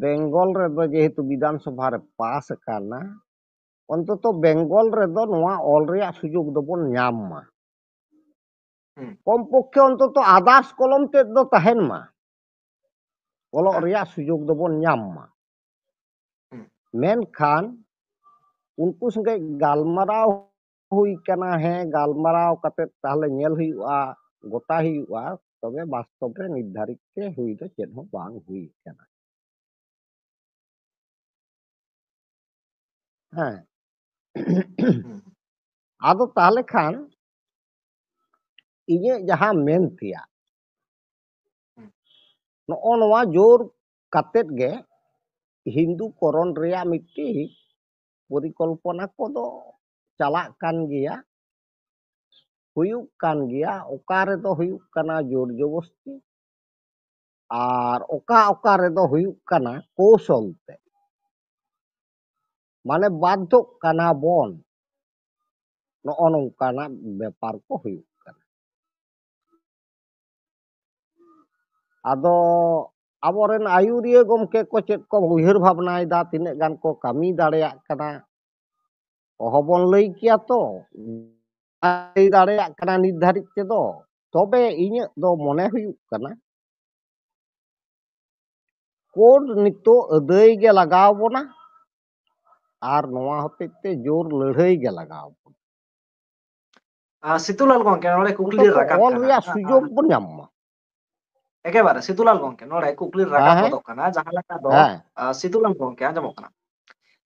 ᱵᱮᱝᱜᱚᱞ ᱨᱮᱫᱚ ᱡᱮᱦᱮᱛᱩ ᱵᱤᱫᱷᱟᱱ ᱥᱚᱵᱷᱟ ᱨᱮ ᱯᱟᱥ ᱟᱠᱟᱱᱟ, ᱚᱱᱛᱚᱛᱚ ᱵᱮᱝᱜᱚᱞ ᱨᱮᱫᱚ ᱱᱚᱣᱟ ᱚᱞ ᱨᱮᱭᱟᱜ ᱥᱩᱡᱳᱜᱽ ᱫᱚᱵᱚᱱ ᱧᱟᱢ ᱢᱟ᱾ ᱦᱩᱸ᱾ ᱠᱚᱢ ᱯᱚᱠᱠᱷᱮ ᱚᱱᱛᱚᱛᱚ ᱟᱫᱟᱨᱥ ᱠᱚᱞᱚᱢ ᱛᱮᱫ ᱫᱚ ᱛᱟᱦᱮᱱ ᱢᱟ, ᱚᱞᱚᱜ ᱦᱮᱸ᱾ ᱨᱮᱭᱟᱜ ᱥᱩᱡᱳᱜᱽ ᱫᱚᱵᱚᱱ ᱧᱟᱢ ᱢᱟ᱾ ᱦᱩᱸ᱾ ᱢᱮᱱᱠᱷᱟᱱ ᱩᱱᱠᱩ ᱥᱚᱸᱜᱮ ᱜᱟᱞᱢᱟᱨᱟᱣ ᱦᱩᱭ ᱠᱟᱱᱟ, ᱦᱮᱸ, ᱜᱟᱞᱢᱟᱨᱟᱣ ᱠᱟᱛᱮ ᱛᱟᱦᱞᱮ ᱧᱮᱞ ᱦᱩᱭᱩᱜᱼᱟ, ᱜᱚᱴᱟ ᱦᱩᱭᱩᱜᱼᱟ, ᱛᱚᱵᱮ ᱵᱟᱥᱛᱚᱵ ᱨᱮ ᱱᱤᱨᱫᱷᱟᱨᱤᱛ ᱛᱮ ᱦᱩᱭ ᱫᱚ ᱪᱮᱫ ᱦᱚᱸ ᱵᱟᱝ ᱦᱩᱭ ᱠᱟᱱᱟ᱾ ᱦᱮᱸ᱾ ᱟᱫᱚ ᱛᱟᱦᱞᱮ ᱠᱷᱟᱱ ᱤᱧᱟᱹᱜ ᱡᱟᱦᱟᱸ ᱢᱮᱱ ᱛᱮᱭᱟᱜ, ᱱᱚᱜᱼᱚ ᱱᱚᱣᱟ ᱡᱳᱨ ᱠᱟᱛᱮᱫ ᱜᱮ ᱦᱤᱱᱫᱩ ᱠᱚᱨᱚᱱ ᱨᱮᱭᱟᱜ ᱢᱤᱫᱴᱤᱡ ᱯᱚᱨᱤᱠᱚᱞᱯᱚᱱᱟ ᱠᱚᱫᱚ ᱪᱟᱞᱟᱜ ᱠᱟᱱ ᱜᱮᱭᱟ, ᱦᱩᱭᱩᱜ ᱠᱟᱱ ᱜᱮᱭᱟ᱾ ᱚᱠᱟ ᱨᱮᱫᱚ ᱦᱩᱭᱩᱜ ᱠᱟᱱᱟ ᱡᱳᱨ ᱡᱚᱵᱚᱥᱛᱤ, ᱟᱨ ᱚᱠᱟ ᱚᱠᱟ ᱨᱮᱫᱚ ᱦᱩᱭᱩᱜ ᱠᱟᱱᱟ ᱠᱳᱣᱥᱚᱞ ᱛᱮ, ᱢᱟᱱᱮ ᱵᱟᱫᱽᱫᱷᱚᱜ ᱠᱟᱱᱟ ᱵᱚᱱ, ᱱᱚᱜᱼᱚ ᱱᱚᱝᱠᱟᱱᱟᱜ ᱵᱮᱯᱟᱨ ᱠᱚ ᱦᱩᱭᱩᱜ ᱠᱟᱱᱟ᱾ ᱟᱫᱚ ᱟᱵᱚᱨᱮᱱ ᱟᱹᱭᱩᱨᱤᱭᱟᱹ ᱜᱚᱢᱠᱮ ᱠᱚ ᱪᱮᱫ ᱠᱚ ᱩᱭᱦᱟᱹᱨ ᱵᱷᱟᱵᱽᱱᱟᱭᱮᱫᱟ, ᱛᱤᱱᱟᱹᱜ ᱜᱟᱱ ᱠᱚ ᱠᱟᱹᱢᱤ ᱫᱟᱲᱮᱭᱟᱜ ᱠᱟᱱᱟ, ᱚᱦᱚᱵᱚᱱ ᱞᱟᱹᱭ ᱠᱮᱭᱟ ᱛᱚ, ᱞᱟᱹᱭ ᱫᱟᱲᱮᱭᱟᱜ ᱠᱟᱱᱟ ᱱᱤᱛ ᱫᱷᱟᱹᱨᱤᱡ ᱛᱮᱫᱚ᱾ ᱛᱚᱵᱮ ᱤᱧᱟᱹᱜ ᱫᱚ ᱢᱚᱱᱮ ᱦᱩᱭᱩᱜ ᱠᱟᱱᱟ, ᱠᱳᱰ ᱱᱤᱛᱚᱜ ᱟᱹᱫᱟᱹᱭ ᱜᱮ ᱞᱟᱜᱟᱣ ᱵᱚᱱᱟ ᱟᱨ ᱱᱚᱣᱟ ᱦᱚᱛᱮᱡ ᱛᱮ ᱡᱳᱨ ᱞᱟᱹᱲᱦᱟᱹᱭ ᱜᱮ ᱞᱟᱜᱟᱣ ᱵᱚᱱᱟ᱾ ᱟᱨ ᱥᱤᱛᱩᱞᱟᱞ ᱜᱚᱢᱠᱮ, ᱱᱚᱰᱮ ᱠᱩᱠᱞᱤ ᱚᱱᱛᱚᱛᱚ ᱨᱟᱠᱟᱵ ᱚᱞ ᱠᱟᱱᱟ᱾ ᱨᱮᱭᱟᱜ ᱥᱩᱡᱳᱜᱽ ᱵᱚᱱ ᱧᱟᱢ ᱢᱟ᱾ ᱮᱠᱮᱵᱟᱨᱮ ᱥᱤᱛᱩᱞᱟᱞ ᱜᱚᱢᱠᱮ, ᱱᱚᱰᱮ ᱠᱩᱠᱞᱤ ᱨᱟᱠᱟᱵ ᱦᱮᱸ, ᱦᱮᱸ, ᱜᱚᱫᱚᱜ ᱠᱟᱱᱟ, ᱡᱟᱦᱟᱸ ᱞᱮᱠᱟ ᱫᱚ ᱦᱮᱸ, ᱟᱨ ᱥᱤᱛᱩᱞᱟᱞ ᱜᱚᱢᱠᱮ, ᱟᱸᱡᱚᱢᱚᱜ ᱠᱟᱱᱟ?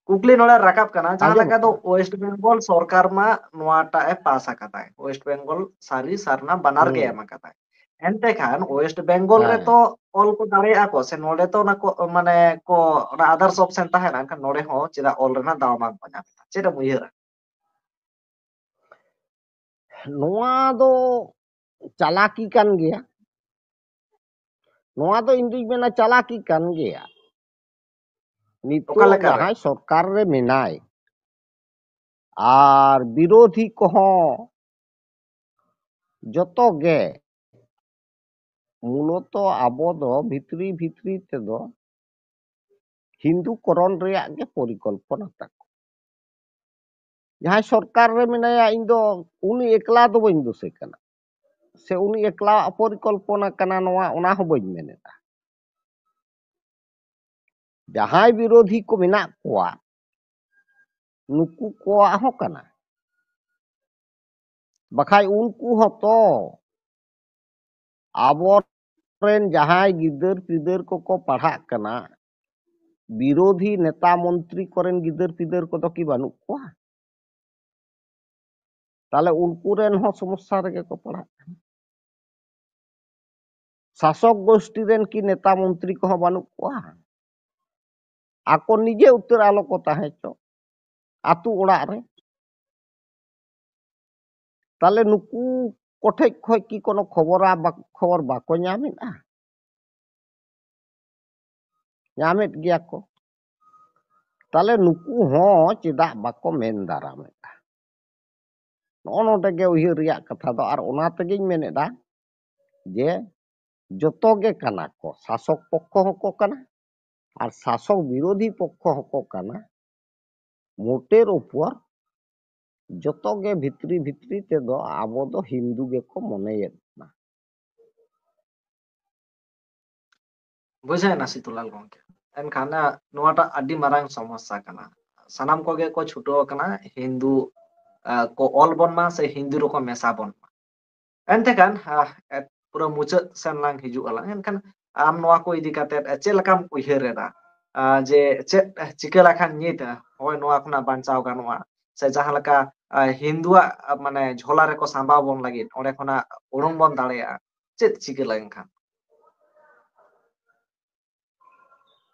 ᱠᱩᱠᱞᱤ ᱱᱚᱰᱮ ᱨᱟᱠᱟᱵ ᱠᱟᱱᱟ, ᱡᱟᱦᱟᱸ ᱟᱸᱡᱚᱢᱚᱜ ᱞᱮᱠᱟ ᱫᱚ ᱠᱟᱱᱟ᱾ ᱳᱭᱮᱥᱴ ᱵᱮᱝᱜᱚᱞ ᱥᱚᱨᱠᱟᱨ ᱢᱟ ᱱᱚᱣᱟᱴᱟᱜ ᱮ ᱯᱟᱥ ᱟᱠᱟᱫᱟᱭ, ᱳᱭᱮᱥᱴ ᱵᱮᱝᱜᱚᱞ ᱥᱟᱹᱨᱤ ᱥᱟᱨᱱᱟ ᱵᱟᱱᱟᱨ ᱜᱮ ᱦᱩᱸ, ᱮᱢ ᱟᱠᱟᱫᱟᱭ᱾ ᱮᱱᱛᱮ ᱠᱷᱟᱱ ᱳᱭᱮᱥᱴ ᱵᱮᱝᱜᱚᱞ ᱦᱮᱸ, ᱨᱮᱛᱚ ᱚᱞ ᱠᱚ ᱫᱟᱲᱮᱭᱟᱜᱼᱟ ᱠᱚ, ᱥᱮ ᱱᱚᱰᱮ ᱛᱚ ᱚᱱᱟ ᱠᱚ, ᱢᱟᱱᱮ ᱠᱚ, ᱚᱱᱟ ᱟᱫᱟᱨᱥ ᱚᱯᱥᱮᱱ ᱛᱟᱦᱮᱱᱟ, ᱮᱱᱠᱷᱟᱱ ᱱᱚᱰᱮ ᱦᱚᱸ ᱪᱮᱫᱟᱜ ᱚᱞ ᱨᱮᱱᱟᱜ ᱫᱟᱣ ᱵᱟᱝ ᱠᱚ ᱧᱟᱢ ᱮᱫᱟ? ᱪᱮᱫ ᱮᱢ ᱩᱭᱦᱟᱹᱨᱟ? ᱱᱚᱣᱟ ᱫᱚ ᱪᱟᱞᱟᱠᱤ ᱠᱟᱱ ᱜᱮᱭᱟ᱾ ᱱᱚᱣᱟ ᱫᱚ ᱤᱧ ᱫᱩᱧ ᱢᱮᱱᱟ ᱪᱟᱞᱟᱠᱤ ᱠᱟᱱ ᱜᱮᱭᱟ᱾ ᱚᱠᱟ ᱱᱤᱛᱚᱜ ᱞᱮᱠᱟᱨᱮ? ᱡᱟᱦᱟᱸᱭ ᱥᱚᱨᱠᱟᱨ ᱨᱮ ᱢᱮᱱᱟᱭ ᱟᱨ ᱵᱤᱨᱳᱫᱷᱤ ᱠᱚᱦᱚᱸ ᱡᱚᱛᱚ ᱜᱮ ᱢᱩᱞᱚᱛᱚ ᱟᱵᱚ ᱫᱚ ᱵᱷᱤᱛᱨᱤ ᱵᱷᱤᱛᱨᱤ ᱛᱮᱫᱚ ᱦᱤᱱᱫᱩ ᱠᱚᱨᱚᱱ ᱨᱮᱭᱟᱜ ᱜᱮ ᱯᱚᱨᱤᱠᱚᱞᱯᱚᱱᱟ ᱛᱟᱠᱚ᱾ ᱡᱟᱦᱟᱸᱭ ᱥᱚᱨᱠᱟᱨ ᱨᱮ ᱢᱮᱱᱟᱭᱟ, ᱤᱧ ᱫᱚ ᱩᱱᱤ ᱮᱠᱞᱟ ᱫᱚ ᱵᱟᱹᱧ ᱫᱳᱥᱮ ᱠᱟᱱᱟ, ᱥᱮ ᱩᱱᱤ ᱮᱠᱞᱟᱣᱟᱜ ᱯᱚᱨᱤᱠᱚᱞᱯᱚᱱᱟ ᱠᱟᱱᱟ ᱱᱚᱣᱟ, ᱚᱱᱟ ᱦᱚᱸ ᱵᱟᱹᱧ ᱢᱮᱱᱮᱫᱼᱟ᱾ ᱡᱟᱦᱟᱸᱭ ᱵᱤᱨᱳᱫᱷᱤ ᱠᱚ ᱢᱮᱱᱟᱜ ᱠᱚᱣᱟ, ᱱᱩᱠᱩ ᱠᱚᱣᱟᱜ ᱦᱚᱸ ᱠᱟᱱᱟ᱾ ᱵᱟᱠᱷᱟᱡ ᱩᱱᱠᱩ ᱦᱚᱸᱛᱚ ᱟᱵᱚᱨᱮᱱ ᱡᱟᱦᱟᱸᱭ ᱜᱤᱫᱟᱹᱨ ᱯᱤᱫᱟᱹᱨ ᱠᱚᱠᱚ ᱯᱟᱲᱦᱟᱜ ᱠᱟᱱᱟ, ᱵᱤᱨᱳᱫᱷᱤ ᱱᱮᱛᱟ ᱢᱚᱱᱛᱨᱤ ᱠᱚᱨᱮᱱ ᱜᱤᱫᱟᱹᱨ ᱯᱤᱫᱟᱹᱨ ᱠᱚᱫᱚ ᱠᱤ ᱵᱟᱹᱱᱩᱜ ᱠᱚᱣᱟ? ᱛᱟᱦᱞᱮ ᱩᱱᱠᱩ ᱨᱮᱱ ᱦᱚᱸ ᱥᱚᱢᱚᱥᱥᱟ ᱨᱮᱜᱮ ᱠᱚ ᱯᱟᱲᱟᱜ ᱠᱟᱱᱟ᱾ ᱥᱟᱥᱚᱠ ᱜᱳᱥᱴᱤ ᱨᱮᱱ ᱠᱤ ᱱᱮᱛᱟ ᱢᱚᱱᱛᱨᱤ ᱠᱚᱦᱚᱸ ᱵᱟᱹᱱᱩᱜ ᱠᱚᱣᱟ? ᱟᱠᱚ ᱱᱤᱡᱮ ᱩᱛᱟᱹᱨ ᱟᱞᱚ ᱠᱚ ᱛᱟᱦᱮᱸ ᱪᱚ ᱟᱛᱳ ᱚᱲᱟᱜ ᱨᱮ᱾ ᱛᱟᱦᱞᱮ ᱱᱩᱠᱩ ᱠᱚᱴᱷᱮᱡ ᱠᱷᱚᱡ ᱠᱤ ᱠᱳᱱᱳ ᱠᱷᱚᱵᱚᱨᱟ-, ᱵᱟ-, ᱠᱷᱚᱵᱚᱨ ᱵᱟᱠᱚ ᱧᱟᱢᱮᱫᱼᱟ? ᱧᱟᱢᱮᱫ ᱜᱮᱭᱟ ᱠᱚ᱾ ᱛᱟᱦᱞᱮ ᱱᱩᱠᱩ ᱦᱚᱸ ᱪᱮᱫᱟᱜ ᱵᱟᱠᱚ ᱢᱮᱱ ᱫᱟᱨᱟᱢᱮᱫᱼᱟ? ᱱᱚᱜᱼᱚ ᱱᱚᱰᱮ ᱜᱮ ᱩᱭᱦᱟᱹᱨ ᱨᱮᱭᱟᱜ ᱠᱟᱛᱷᱟ ᱫᱚ᱾ ᱟᱨ ᱚᱱᱟ ᱛᱮᱜᱮᱧ ᱢᱮᱱᱮᱫᱼᱟ ᱡᱮ ᱡᱚᱛᱚ ᱜᱮ ᱠᱟᱱᱟ ᱠᱚ, ᱥᱟᱥᱚᱠ ᱯᱚᱠᱠᱷᱚ ᱦᱚᱸᱠᱚ ᱠᱟᱱᱟ ᱟᱨ ᱥᱟᱥᱚᱠ ᱵᱤᱨᱳᱫᱷᱤ ᱯᱚᱠᱠᱷᱚ ᱦᱚᱸᱠᱚ ᱠᱟᱱᱟ᱾ ᱢᱳᱴᱮᱨ ᱩᱯᱚᱨ ᱡᱚᱛᱚ ᱜᱮ ᱵᱷᱤᱛᱨᱤ ᱵᱷᱤᱛᱨᱤ ᱛᱮᱫᱚ ᱟᱵᱚ ᱫᱚ ᱦᱤᱱᱫᱩ ᱜᱮᱠᱚ ᱢᱚᱱᱮᱭᱮᱫ ᱵᱚᱱᱟ᱾ ᱵᱩᱡᱷᱟᱹᱣᱮᱱᱟ ᱥᱤᱛᱩᱞᱟᱞ ᱜᱚᱢᱠᱮ? ᱮᱱᱠᱷᱟᱱ, ᱟ, ᱱᱚᱣᱟᱴᱟᱜ ᱟᱹᱰᱤ ᱢᱟᱨᱟᱝ ᱥᱚᱢᱚᱥᱥᱟ ᱠᱟᱱᱟ᱾ ᱥᱟᱱᱟᱢ ᱠᱚᱜᱮ ᱠᱚ ᱪᱷᱩᱴᱟᱹᱣ ᱟᱠᱟᱱᱟ ᱦᱤᱱᱫᱩ, ᱟ, ᱠᱚ ᱚᱞ ᱵᱚᱱ ᱢᱟ ᱥᱮ ᱦᱤᱱᱫᱩ ᱨᱮᱠᱚ ᱢᱮᱥᱟ ᱵᱚᱱ ᱢᱟ᱾ ᱮᱱᱛᱮ ᱠᱷᱟᱱ, ᱟ, ᱮ, ᱯᱩᱨᱟᱹ ᱢᱩᱪᱟᱹᱫ ᱥᱮᱱ ᱞᱟᱝ ᱦᱤᱡᱩᱜ ᱟᱞᱟᱝ᱾ ᱮᱱᱠᱷᱟᱱ ᱟᱢ ᱱᱚᱣᱟ ᱠᱚ ᱤᱫᱤ ᱠᱟᱛᱮ ᱪᱮᱫ ᱞᱮᱠᱟᱢ ᱩᱭᱦᱟᱹᱨ ᱮᱫᱟ? ᱟ, ᱡᱮ ᱪᱮᱫ ᱪᱤᱠᱟᱹ ᱞᱮᱠᱷᱟᱱ ᱱᱤᱛ, ᱟ, ᱦᱚᱸᱜᱼᱚᱭ ᱱᱚᱣᱟ ᱠᱷᱚᱱᱟᱜ ᱵᱟᱧᱪᱟᱣ ᱜᱟᱱᱚᱜᱼᱟ? ᱥᱮ ᱡᱟᱦᱟᱸ ᱞᱮᱠᱟ, ᱟ, ᱦᱤᱱᱫᱩᱣᱟᱜ, ᱟ, ᱢᱟᱱᱮ ᱡᱷᱚᱞᱟ ᱨᱮᱠᱚ ᱥᱟᱢᱵᱟᱣ ᱵᱚᱱ ᱞᱟᱹᱜᱤᱫ ᱚᱸᱰᱮ ᱠᱷᱚᱱᱟᱜ ᱩᱰᱩᱝ ᱵᱚᱱ ᱫᱟᱲᱮᱭᱟᱜᱼᱟ? ᱪᱮᱫ ᱪᱤᱠᱟᱹ ᱞᱮᱱᱠᱷᱟᱱ?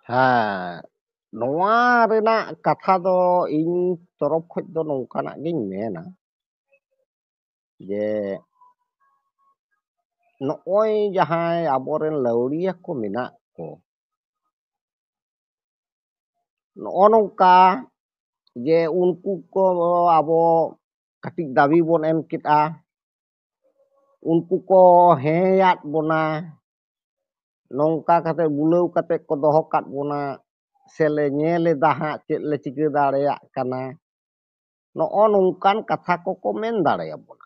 ᱦᱮᱸ, ᱱᱚᱣᱟ ᱨᱮᱱᱟᱜ ᱠᱟᱛᱷᱟ ᱫᱚ ᱤᱧ ᱛᱚᱨᱚᱯ ᱠᱷᱚᱡ ᱫᱚ ᱱᱚᱝᱠᱟᱱᱟᱜ ᱜᱤᱧ ᱢᱮᱱᱟ ᱡᱮ ᱱᱚᱜᱼᱚᱭ ᱡᱟᱦᱟᱸᱭ ᱟᱵᱚᱨᱮᱱ ᱞᱟᱹᱣᱲᱤᱭᱟᱹ ᱠᱚ ᱢᱮᱱᱟᱜ ᱠᱚ, ᱱᱚᱜᱼᱚ ᱱᱚᱝᱠᱟ ᱡᱮ ᱩᱱᱠᱩ ᱠᱚ ᱟᱵᱚ ᱠᱟᱹᱴᱤᱡ ᱫᱟᱹᱵᱤ ᱵᱚᱱ ᱮᱢ ᱠᱮᱫᱼᱟ, ᱩᱱᱠᱩ ᱠᱚ ᱦᱮᱸᱭᱟᱫ ᱵᱚᱱᱟ, ᱱᱚᱝᱠᱟ ᱠᱟᱛᱮ ᱵᱩᱞᱟᱹᱣ ᱠᱟᱛᱮ ᱠᱚ ᱫᱚᱦᱚ ᱠᱟᱫ ᱵᱚᱱᱟ, ᱥᱮᱞᱮ ᱧᱮᱞ ᱮᱫᱟ ᱦᱟᱸᱜ ᱪᱮᱫ ᱞᱮ ᱪᱤᱠᱟᱹ ᱫᱟᱲᱮᱭᱟᱜ ᱠᱟᱱᱟ᱾ ᱱᱚᱜᱼᱚ ᱱᱚᱝᱠᱟᱱ ᱠᱟᱛᱷᱟ ᱠᱚᱠᱚ ᱢᱮᱱ ᱫᱟᱲᱮᱭᱟᱵᱚᱱᱟ᱾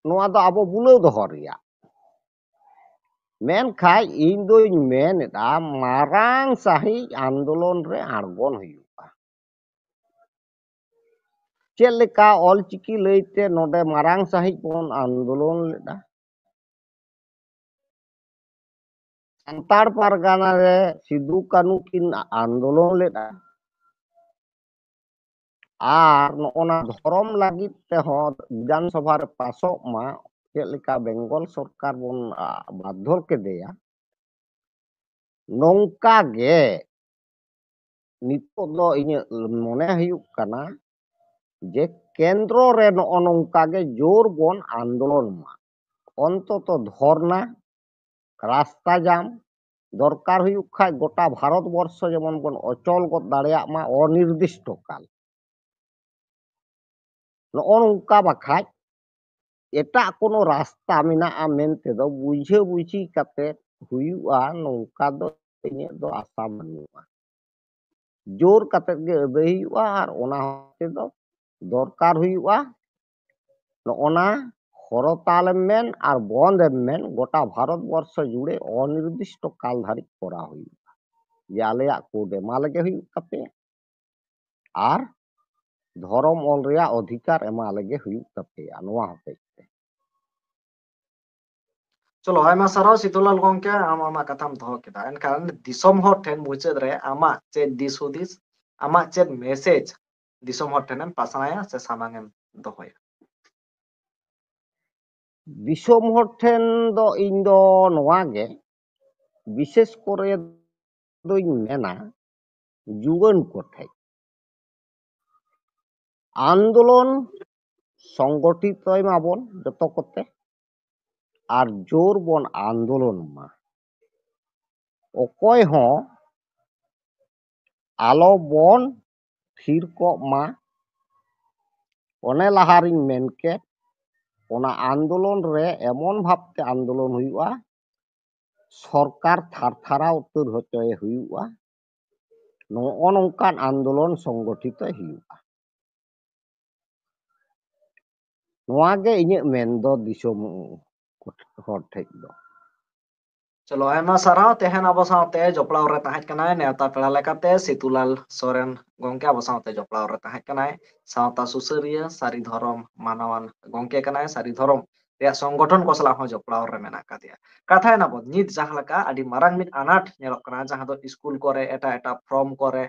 ᱱᱚᱣᱟ ᱫᱚ ᱟᱵᱚ ᱵᱩᱞᱟᱹᱣ ᱫᱚᱦᱚ ᱨᱮᱭᱟᱜ᱾ ᱢᱮᱱᱠᱷᱟᱡ ᱤᱧ ᱫᱚᱧ ᱢᱮᱱᱮᱫᱼᱟ, ᱢᱟᱨᱟᱝ ᱥᱟᱺᱦᱤᱡ ᱟᱱᱫᱳᱞᱚᱱ ᱨᱮ ᱟᱬᱜᱚᱱ ᱦᱩᱭᱩᱜᱼᱟ᱾ ᱪᱮᱫ ᱞᱮᱠᱟ ᱚᱞᱪᱤᱠᱤ ᱞᱟᱹᱭᱛᱮ ᱱᱚᱰᱮ ᱢᱟᱨᱟᱝ ᱥᱟᱺᱦᱤᱡ ᱵᱚᱱ ᱟᱱᱫᱳᱞᱚᱱ ᱞᱮᱫᱟ? ᱥᱟᱱᱛᱟᱲ ᱯᱟᱨᱜᱟᱱᱟ ᱨᱮ ᱥᱤᱫᱩ ᱠᱟᱹᱱᱩ ᱠᱤᱱ ᱟᱱᱫᱳᱞᱚᱱ ᱞᱮᱫᱼᱟ᱾ ᱟᱨ ᱱᱚᱜᱼᱚ ᱱᱟ ᱫᱷᱚᱨᱚᱢ ᱞᱟᱹᱜᱤᱫ ᱛᱮᱦᱚᱸ ᱵᱤᱫᱷᱟᱱ ᱥᱚᱵᱷᱟ ᱨᱮ ᱯᱟᱥᱚᱜ ᱢᱟ, ᱪᱮᱫ ᱞᱮᱠᱟ ᱵᱮᱝᱜᱚᱞ ᱥᱚᱨᱠᱟᱨ ᱵᱚᱱ, ᱟ, ᱵᱟᱫᱽᱫᱷᱚ ᱠᱮᱫᱮᱭᱟ, ᱱᱚᱝᱠᱟ ᱜᱮ ᱱᱤᱛᱚᱜ ᱫᱚ ᱤᱧᱟᱹᱜ ᱢᱚᱱᱮ ᱦᱩᱭᱩᱜ ᱠᱟᱱᱟ ᱡᱮ ᱠᱮᱱᱫᱨᱚ ᱨᱮ ᱱᱚᱜᱼᱚ ᱱᱚᱝᱠᱟ ᱜᱮ ᱡᱳᱨ ᱵᱚᱱ ᱟᱱᱫᱳᱞᱚᱱ ᱢᱟ, ᱚᱱᱛᱚᱛᱚ ᱫᱷᱚᱨᱱᱟ, ᱨᱟᱥᱛᱟ ᱡᱟᱢ, ᱫᱚᱨᱠᱟᱨ ᱦᱩᱭᱩᱜ ᱠᱷᱟᱡ ᱜᱚᱴᱟ ᱵᱷᱟᱨᱚᱛ ᱵᱚᱨᱥᱚ ᱡᱮᱢᱚᱱ ᱵᱚᱱ ᱚᱪᱚᱞ ᱜᱚᱫ ᱫᱟᱲᱮᱭᱟᱜ ᱢᱟ ᱚᱱᱤᱨᱫᱤᱥᱴᱚ ᱠᱟᱞ᱾ ᱱᱚᱜᱼᱚ ᱱᱚᱝᱠᱟ ᱵᱟᱠᱷᱟᱡ ᱮᱴᱟᱜ ᱠᱳᱱᱳ ᱨᱟᱥᱛᱟ ᱢᱮᱱᱟᱜᱼᱟ ᱢᱮᱱᱛᱮ ᱫᱚ ᱵᱩᱡᱷᱟᱹ ᱵᱩᱡᱷᱤ ᱠᱟᱛᱮ ᱦᱩᱭᱩᱜᱼᱟ, ᱱᱚᱝᱠᱟ ᱫᱚ ᱤᱧᱟᱹᱜ ᱫᱚ ᱟᱥᱟ ᱵᱟᱹᱱᱩᱜᱼᱟ᱾ ᱡᱳᱨ ᱠᱟᱛᱮ ᱜᱮ ᱟᱹᱫᱟᱹᱭ ᱦᱩᱭᱩᱜᱼᱟ, ᱟᱨ ᱚᱱᱟ ᱦᱚᱛᱮ ᱫᱚ ᱫᱚᱨᱠᱟᱨ ᱦᱩᱭᱩᱜᱼᱟ᱾ ᱱᱚᱜᱼᱚ ᱱᱟ ᱦᱚᱨᱚᱛᱟᱞ ᱮᱢ ᱢᱮᱱ ᱟᱨ ᱵᱚᱱᱫ ᱮᱢ ᱢᱮᱱ, ᱜᱚᱴᱟ ᱵᱷᱟᱨᱚᱛ ᱵᱚᱨᱥᱚ ᱡᱩᱲᱮ ᱚᱱᱤᱨᱫᱤᱥᱴᱚ ᱠᱟᱞ ᱫᱷᱟᱹᱨᱤᱡ ᱠᱚᱨᱟᱣ ᱦᱩᱭᱩᱜᱼᱟ᱾ ᱡᱮ ᱟᱞᱮᱭᱟᱜ ᱠᱳᱰ ᱮᱢᱟ ᱞᱮᱜᱮ ᱦᱩᱭᱩᱜ ᱛᱟᱯᱮᱭᱟ ᱟᱨ ᱫᱷᱚᱨᱚᱢ ᱚᱞ ᱨᱮᱭᱟᱜ ᱚᱫᱷᱤᱠᱟᱨ ᱮᱢᱟ ᱞᱮᱜᱮ ᱦᱩᱭᱩᱜ ᱛᱟᱯᱮᱭᱟ, ᱱᱚᱣᱟ ᱦᱚᱛᱮᱡ ᱛᱮ᱾ ᱪᱚᱞᱚ, ᱟᱭᱢᱟ ᱥᱟᱨᱦᱟᱣ ᱥᱤᱛᱩᱞᱟᱞ ᱜᱚᱢᱠᱮ, ᱟᱢ ᱟᱢᱟᱜ ᱠᱟᱛᱷᱟᱢ ᱫᱚᱦᱚ ᱠᱮᱫᱟ᱾ ᱮᱱᱠᱷᱟᱱ ᱫᱤᱥᱚᱢ ᱦᱚᱲ ᱴᱷᱮᱱ ᱢᱩᱪᱟᱹᱫ ᱨᱮ ᱟᱢᱟᱜ ᱪᱮᱫ ᱫᱤᱥ ᱦᱩᱫᱤᱥ, ᱟᱢᱟᱜ ᱪᱮᱫ ᱢᱮᱥᱮᱡᱽ ᱫᱤᱥᱚᱢ ᱦᱚᱲ ᱴᱷᱮᱱᱮᱢ ᱯᱟᱥᱱᱟᱭᱟ ᱥᱮ ᱥᱟᱢᱟᱝ ᱮᱢ ᱫᱚᱦᱚᱭᱟ? ᱫᱤᱥᱚᱢ ᱦᱚᱲ ᱴᱷᱮᱱ ᱫᱚ ᱤᱧ ᱫᱚ ᱱᱚᱣᱟ ᱜᱮ ᱵᱤᱥᱮᱥ ᱠᱚᱨᱮ ᱫᱚᱧ ᱢᱮᱱᱟ ᱡᱩᱣᱟᱹᱱ ᱠᱚ ᱴᱷᱮᱱ, ᱟᱱᱫᱳᱞᱚᱱ ᱥᱚᱝᱜᱚᱴᱷᱤᱛᱚᱭ ᱢᱟᱵᱚᱱ ᱡᱚᱛᱚ ᱠᱚᱛᱮ, ᱟᱨ ᱡᱳᱨ ᱵᱚᱱ ᱟᱱᱫᱳᱞᱚᱱ ᱢᱟ᱾ ᱚᱠᱚᱭ ᱦᱚᱸ ᱟᱞᱚ ᱵᱚᱱ ᱛᱷᱤᱨ ᱠᱚᱜ ᱢᱟ᱾ ᱚᱱᱮ ᱞᱟᱦᱟᱨᱤᱧ ᱢᱮᱱ ᱠᱮᱫ, ᱚᱱᱟ ᱟᱱᱫᱳᱞᱚᱱ ᱨᱮ ᱮᱢᱚᱱ ᱵᱷᱟᱵᱛᱮ ᱟᱱᱫᱳᱞᱚᱱ ᱦᱩᱭᱩᱜᱼᱟ, ᱥᱚᱨᱠᱟᱨ ᱛᱷᱟᱨ ᱛᱷᱟᱨᱟᱣ ᱩᱛᱟᱹᱨ ᱦᱚᱪᱚᱭᱮ ᱦᱩᱭᱩᱜᱼᱟ᱾ ᱱᱚᱜᱼᱚ ᱱᱚᱝᱠᱟᱱ ᱟᱱᱫᱳᱞᱚᱱ ᱥᱚᱝᱜᱚᱴᱷᱤᱛᱚᱭ ᱦᱩᱭᱩᱜᱼᱟ᱾ ᱱᱚᱣᱟ ᱜᱮ ᱤᱧᱟᱹᱜ ᱢᱮᱱ ᱫᱚ ᱫᱤᱥᱚᱢ ᱦᱚᱲ ᱴᱷᱮᱡ ᱫᱚ᱾ ᱪᱚᱞᱚ, ᱟᱭᱢᱟ ᱥᱟᱨᱦᱟᱣ᱾ ᱛᱮᱦᱮᱧ ᱟᱵᱚ ᱥᱟᱶᱛᱮ ᱡᱚᱯᱲᱟᱣ ᱨᱮ ᱛᱟᱦᱮᱸ ᱠᱟᱱᱟᱭ ᱱᱮᱣᱛᱟ ᱯᱮᱲᱟ ᱞᱮᱠᱟᱛᱮ ᱥᱤᱛᱩᱞᱟᱞ ᱥᱚᱨᱮᱱ ᱜᱚᱢᱠᱮ, ᱟᱵᱚ ᱥᱟᱶᱛᱮ ᱡᱚᱯᱲᱟᱣ ᱨᱮ ᱛᱟᱦᱮᱸ ᱠᱟᱱᱟᱭ᱾ ᱥᱟᱶᱛᱟ ᱥᱩᱥᱟᱹᱨᱤᱭᱟᱹ, ᱥᱟᱹᱨᱤ ᱫᱷᱚᱨᱚᱢ ᱢᱟᱱᱟᱣᱟᱱ ᱜᱚᱢᱠᱮ ᱠᱟᱱᱟᱭ᱾ ᱥᱟᱹᱨᱤ ᱫᱷᱚᱨᱚᱢ ᱨᱮᱭᱟᱜ ᱥᱚᱝᱜᱚᱴᱷᱚᱱ ᱠᱚ ᱥᱟᱞᱟᱜ ᱦᱚᱸ ᱡᱚᱯᱲᱟᱣ ᱨᱮ ᱢᱮᱱᱟᱜ ᱟᱠᱟᱫᱮᱭᱟ᱾ ᱠᱟᱛᱷᱟᱭᱮᱱᱟ ᱵᱚᱱ, ᱱᱤᱛ ᱡᱟᱦᱟᱸ ᱞᱮᱠᱟ ᱟᱹᱰᱤ ᱢᱟᱨᱟᱝ ᱢᱤᱫ ᱟᱱᱟᱴ ᱧᱮᱞᱚᱜ ᱠᱟᱱᱟ, ᱡᱟᱦᱟᱸ ᱫᱚ ᱥᱠᱩᱞ ᱠᱚᱨᱮ, ᱮᱴᱟᱜ ᱮᱴᱟᱜ ᱯᱷᱨᱚᱢ ᱠᱚᱨᱮ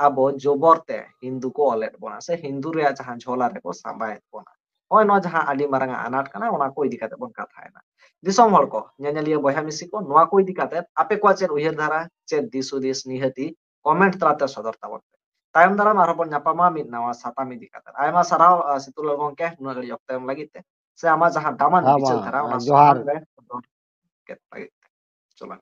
ᱟᱵᱚ ᱡᱚᱵᱚᱨ ᱛᱮ ᱦᱤᱱᱫᱩ ᱠᱚ ᱚᱞᱮᱫ ᱵᱚᱱᱟ ᱥᱮ ᱦᱤᱱᱫᱩ ᱨᱮᱭᱟᱜ ᱡᱟᱦᱟᱸ ᱡᱷᱚᱞᱟ ᱨᱮᱠᱚ ᱥᱟᱸᱵᱟᱭᱮᱫ ᱵᱚᱱᱟ᱾ ᱱᱚᱜᱼᱚᱭ ᱱᱚᱣᱟ ᱡᱟᱦᱟᱸ ᱟᱹᱰᱤ ᱢᱟᱨᱟᱝ ᱟᱱᱟᱴ ᱠᱟᱱᱟ, ᱚᱱᱟ ᱠᱚ ᱤᱫᱤ ᱠᱟᱛᱮ ᱵᱚᱱ ᱠᱟᱛᱷᱟᱭᱮᱱᱟ᱾ ᱫᱤᱥᱚᱢ ᱦᱚᱲ ᱠᱚ, ᱧᱮᱧᱮᱞᱤᱭᱟᱹ ᱵᱚᱭᱦᱟ ᱢᱤᱥᱤ ᱠᱚ, ᱱᱚᱣᱟ ᱠᱚ ᱤᱫᱤ ᱠᱟᱛᱮ ᱟᱯᱮ ᱠᱚᱣᱟᱜ ᱪᱮᱫ ᱩᱭᱦᱟᱹᱨ ᱫᱷᱟᱨᱟ, ᱪᱮᱫ ᱫᱤᱥ ᱦᱩᱫᱤᱥ, ᱱᱤᱦᱟᱹᱛᱤ ᱠᱚᱢᱮᱱᱴ ᱛᱟᱞᱟᱛᱮ ᱥᱚᱫᱚᱨ ᱛᱟᱵᱚᱱ ᱯᱮ᱾ ᱛᱟᱭᱚᱢ ᱫᱟᱨᱟᱢ ᱟᱨᱦᱚᱸ ᱵᱚᱱ ᱧᱟᱯᱟᱢᱟ ᱢᱤᱫ ᱱᱟᱣᱟ ᱥᱟᱛᱟᱢ ᱤᱫᱤ ᱠᱟᱛᱮ᱾ ᱟᱭᱢᱟ ᱥᱟᱨᱦᱟᱣ, ᱟᱸ, ᱥᱤᱛᱩᱞᱟᱞ ᱜᱚᱢᱠᱮ, ᱱᱩᱱᱟᱹᱜ ᱜᱷᱟᱹᱲᱤᱡ ᱚᱠᱛᱚ ᱮᱢ ᱞᱟᱹᱜᱤᱫ ᱛᱮ, ᱥᱮ ᱟᱢᱟᱜ ᱡᱟᱦᱟᱸ ᱫᱟᱢᱟᱱ ᱦᱮᱸ ᱵᱤᱪᱟᱹᱨ ᱢᱟ, ᱫᱷᱟᱨᱟ, ᱚᱱᱟ ᱡᱚᱦᱟᱨ᱾ ᱥᱟᱛᱟᱢ ᱨᱮ ᱥᱚᱫᱚᱨ ᱠᱮᱫ ᱞᱟᱹᱜᱤᱫ ᱛᱮ᱾ ᱡᱚᱦᱟᱨ᱾